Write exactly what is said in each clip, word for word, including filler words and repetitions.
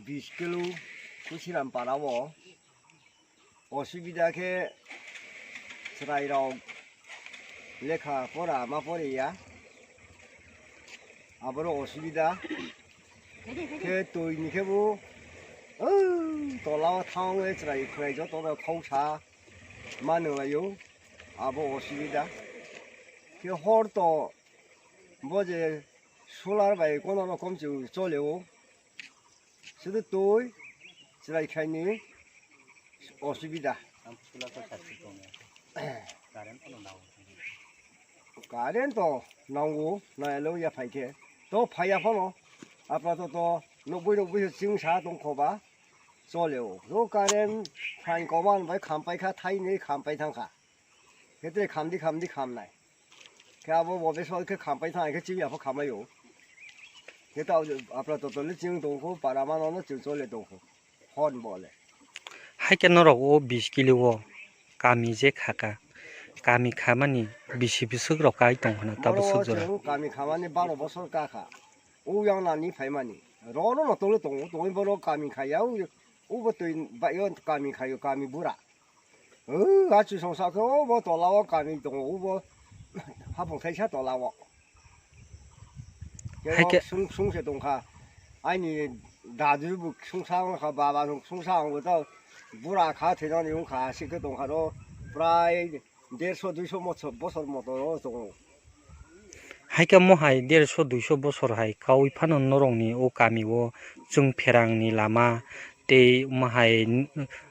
Bish kilo Kusirampara o osubida khe chwrairok lekha pora ma poriya, aboro osubida khe twi ni khe bo tola o thang chwrai khwrai joto no khausa ma nung lai o, abo osubida khe hor to bo je solar bai kono rokom chwng chole o. Sudu twi chwrai khaini osubida. Current to nango, nayalo ya phai khe. To phaiya phano. Apato to nukbui nukbui se chwng sa tong kho ba. Chole o. To current phan koman bai kham pai kha, thai ni kham pai thang kha. Khe tre khamdi khamdi khamnai. Khe abo bo besor khe khampai thang khe chini apha khamai o. Khe ta apra totoli chini tong kho para mano no chini chole tong kho. Hon bole. Hai khe norok o bish kilo o kami je khaka. Kami khamani bisi biswk rok kai tong khna tabo Boro swk jora. Chwng kami khamani baro bosor ka kha. U yang nani phaimani. Rono no tole tongo. Tongwi boro kami khaya u. U bo twi ba yo kami khayo kami bura. O, a chusong sa khe, o, bo tola o kami tongo, o, bo hapung thaisa tola o. Kebo Hai khe sung, sung se tongkha. Aini dadu bo sung sa wngkha, baba sung, sung sa wngkha, bura kha, thwinani wngkha, aswk khe tongkha ro, prai derso duiso motso-, bosor moto ro tongo. Hai khe mohai derso duiso bosor hai kaui phano norokni o kami o chwng pherangni lama tei mohai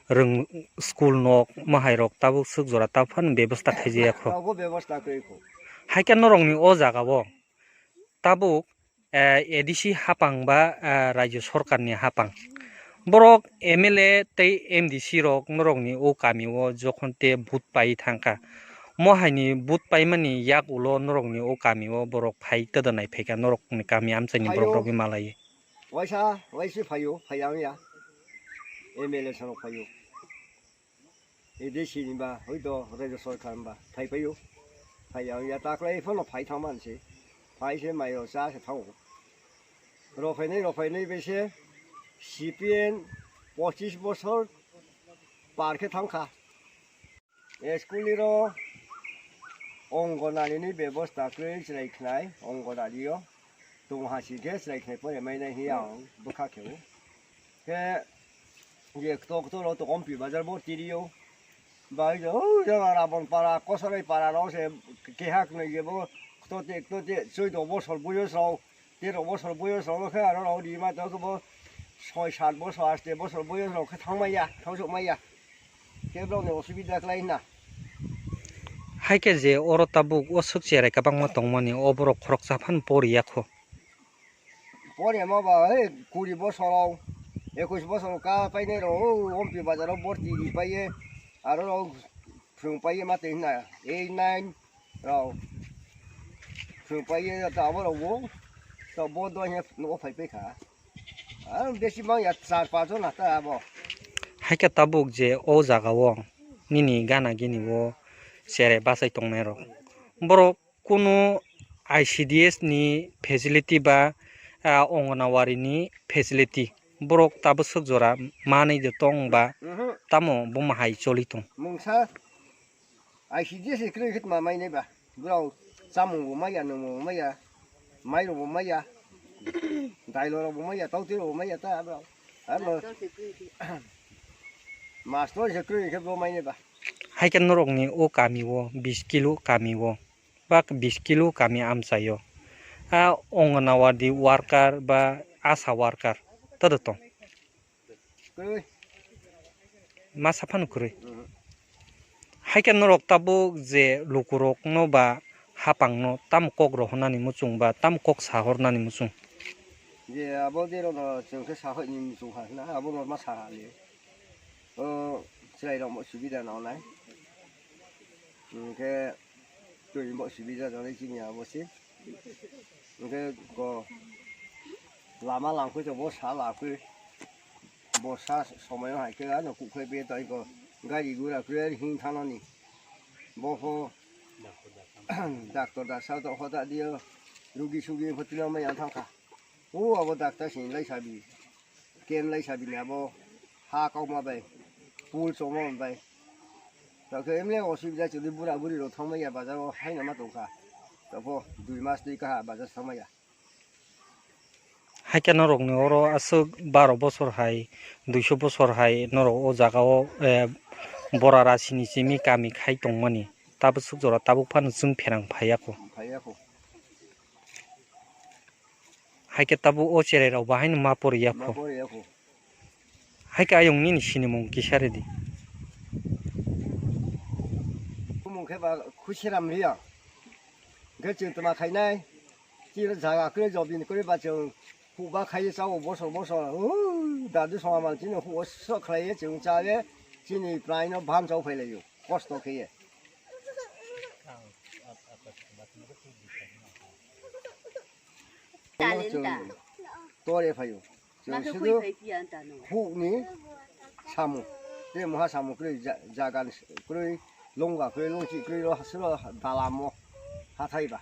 rwng school nok mohai rok tabuk swk jora tabuk phano bebosta khaijaya kho. Tabuk bebosta kwrwi kho. Hai khe norokni o jaga o tabuk, eh, A D C hapang ba, eh, rajyo sorkarni hapang. Borok M L A tei M D C rok norokni o kami o jokhon te vote pai thangkha. Mo haini vote paimani yak ulo norokni o kami o borok phai toda nai phaikha norokni kami amchaini borok Phaio. Rokni malai. Waisa, waisa phaio, phaiya wngya. M L A sanok phaio. A D C ni ba, hoi do, rajya sorkar ni ba, phai phaio. Phaiya wngya, taklai phano phai thangma se. Phai se mai o cha se thango. Rok phainai, rok phainai bai se C P M pochis bosor par khe thangkha. School ni ro Anganwadi ni bebosta kwrwi chwrai khnai, Anganwadi o tong hasi khe chwrai khnai pore mai nai hi ang bwkha khe o. Khe je kto kto ro to Ompi bazar bo tiri o. Bai jo, o jaga Rabon para, Kosorai para ro se keha kwnwi je bo kto te, kto te, choi do bosor boyos rok. Tero bosor boyos rok khe aro rok rima tong khe bo soi sat bosor, aste bosor boyos rok khe thang maya, thang sok maya. Khe borok ni osubida khlai na. Hai khe je oro tabuk o swk cherai kwbangma tongmani, o borok khoroksa phano poriya kho. Poriya ma ba, he, kuri bosor rok, ekwis bosor rok ka painai rok, o Ompi bazar o borti ri paiye, aro rok phrwng paiye ma twi hwnna, eight, nine, rok. Phwrwng pai ye ta abo rok bo. To bo do he nugo phai pai kha. Ang besi mang ya char panch jona ta abo. Hai khe tabuk je o jaga o nini gana gini o chere bachai tongnai rok. Borok kunu I C D S ni facility ba, ah, Anganwadi ni facility borok tabuk swk jora manwi de tong ba Mhm. Tamo buma hai choli tong. Mungsa I C D S se kwrwi khe tma mai nai ba. Borok chamung bo maya, nwngmung bo maya, mai rok bo maya, dailo rok bo maya, tau twi rok bo maya ta borok. Ano master se kwrwi khe bo mai nai ba. Hai khe norok ni o kami o bis kilo kami o, bak bis kilo kami amchai o. A Anganwadi worker ba asha worker todo tong. Kwrwi. Masa phano kwrwi. Mhm. Hai khe norok tabuk je lukurokno ba hapangno tamo kok rohornani muchung ba tamo kok sahornani muchung? Je abo je rokno chwng khe sahoini muchung kha hwnna, abo norma saha le. O chwrairokbo subida nangnai. Hwnkhe twi bo subida nangnai chini abo se. Hwnkhe ko lama langkhe to bo sa lakhe. Borsa somoyo hai khe ano kukhlai be tong kho gari gura kre hing thanani. Bo pho doctor da sa to hoda dio rugi sugi pho tino ma yang thang kha. O abo doctor sin lai sabi. Ken lai sabini abo ha kauma bai, pul choma bai. Tokhe emle osubida chwdi bura buri rok thangmaya bazar o haino ma tongkha. Tokho dui mas twi kaha bazar thangmaya. Haikhe norokni oro aswk baro bosor hai, duiso bosor hai norok o jaga o, eh, bora rasini simi kami khai tongmani. Tabuk swk jora tabuk phano chwng pherang phaiya kho. Phaiya kho. Haikhe tabuk o cherai rok bahaino ma poriya kho. Ma poriya kho. Haikhe ayung nini sinimung kisa ridi. Bumung khe ba Khusiram Riya. Hwnkhe chwng tma khainai? Chini jaga kwrwi jobini kwrwi ba chwng huba khaiwi chao bosor bosor. Huu, dadu songma chini huo sok khlaiwi chwng chawi chini prai no bhan chao phailaio. Kosto khaiwi. Tore phaio. Chwng sudu hukni samung. Tei moha samung kwrwi ja-, jagan kwrwi, longga kwrwi, longchi kwrwi, ro hasuro dalamo hathai ba.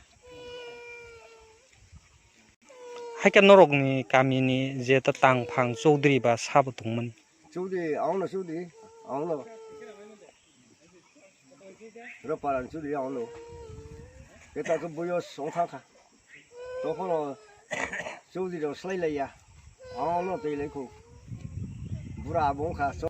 Haikhe norokni kamini je ta tang phang chowdhury ba sabo tongmani. Chowdhury, auno chowdhury, auno. Roparan churi ya ono. Keta ko boyos ongkha kha. Tokhono churi rok slai laiya. Ono tei lai kho. Bura abo ongkha.